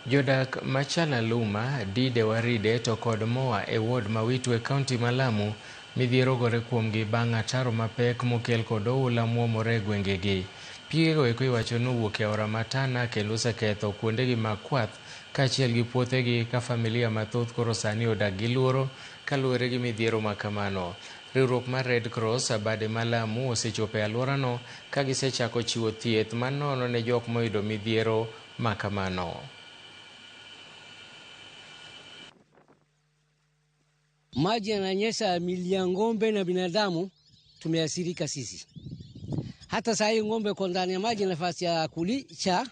Jodak ma Chalaluma, Dide Waride to kod Moa e ward ma Witu e kaunti ma Lamu midhiero ogore kuomgi bang' ataro mapek mokel kod oula muomore e gwengegi. Pigego eko iwacho ni owuok e aora ma Tana kendo oseketho kuondegi mag kwath kaachiel gi puothegi ka familia mathoth koro sani odak gi luoro kaluwore gi midhiero ma kamano. Riwruok mar Red Cross bade ma Lamu osechopo e alworano ka gisechako chiwo thieth manono ne jok moyudo midhiero ma kamano. Maji yananyesha mili ya ng'ombe na binadamu, tumeathirika sisi. Hata saa hii ng'ombe kwa ndani ya maji, nafasi ya kulisha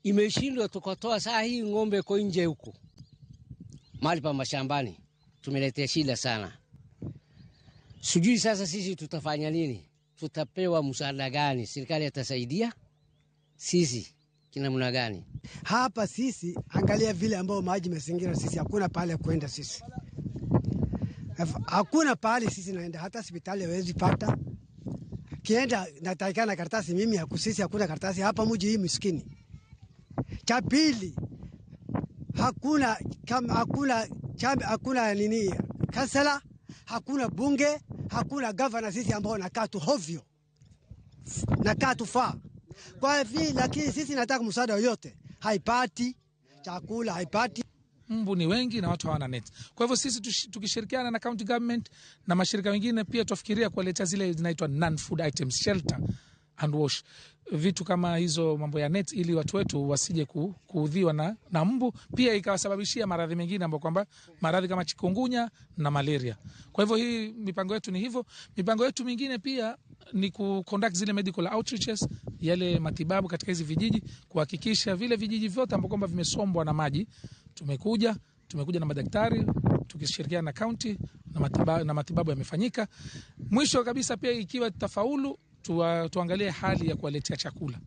imeshindwa, tukatoa saa hii ng'ombe kwa nje huko mahali pa mashambani, tumeletea shida sana. Sijui sasa sisi tutafanya nini, tutapewa msaada gani? Serikali atasaidia sisi kinamna gani? Hapa sisi, angalia vile ambao maji mazingira sisi, hakuna pale kwenda sisi, hakuna pale sisi naenda, hata hospitali hawezi pata. Kienda natakikana karatasi mimi hakusisi, hakuna karatasi hapa mji hii miskini. Cha pili hakuna kama, hakuna chama, hakuna nini kansela, hakuna bunge, hakuna gavana. Sisi ambao nakaa tu hovyo, nakaa tu faa kwa hivi, lakini sisi nataka msaada yoyote, haipati chakula, haipati. Mbu ni wengi na watu hawana net. Kwa hivyo sisi tukishirikiana na county government na mashirika mengine pia tufikiria kuwaletea zile zinaitwa non food items, shelter and wash, vitu kama hizo mambo ya net, ili watu wetu wasije kuudhiwa na mbu, pia ikawasababishia maradhi mengine ambayo kwamba maradhi kama chikungunya na malaria. Kwa hivyo hii mipango yetu ni hivyo. Mipango yetu mingine pia ni ku conduct zile medical outreaches, yale matibabu katika hizi vijiji, kuhakikisha vile vijiji vyote ambavyo kwamba vimesombwa na maji tumekuja na madaktari tukishirikiana na county na matibabu yamefanyika. Mwisho kabisa pia ikiwa tutafaulu, tuangalie hali ya kuwaletea chakula.